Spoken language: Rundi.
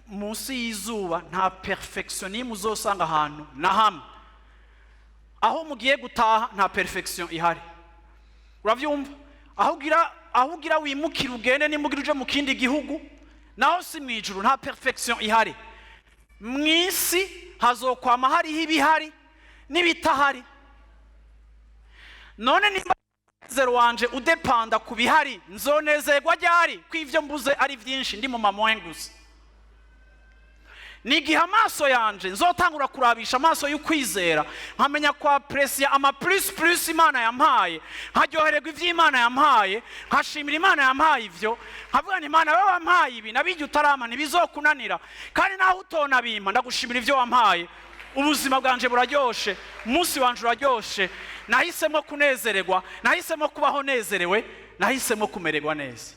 Munsi y'izuba nta perfection n'imwe uzosanga ahantu na hamwe. Aho mugiye gutaha nta perfection ihari, uravyumva? Aho ugira wimukira ugende, nimugira uje mu kindi gihugu, naho si mu ijuru, nta perfection ihari. Mu isi hazokwama hariho ibihari n'ibitahari. None nimba umunezero wanje udepanda ku bihari, nzonezerwa ryari ko ivyo mbuze ari vyinshi, ndi mu mamoye gusa? Ni igihe amaso yanje nzotangura kurabisha amaso y'ukwizera, nkamenya kwa apprécier ama plus plus Imana yampaye, nkaryohererwa ivyo Imana yampaye, nkashimira Imana yampaye ivyo, nkavuga nti: "Imana, wewe wampaye ibi, nabijya utarampa, ntibizokunanira. Kandi naho utona bimpa, ndagushimira ivyo wampaye. Ubuzima bwanje buraryoshe, umunsi wanje uraryoshe. Nahisemo kunezererwa, nahisemo kubaho nezerewe, nahisemo kumererwa neza."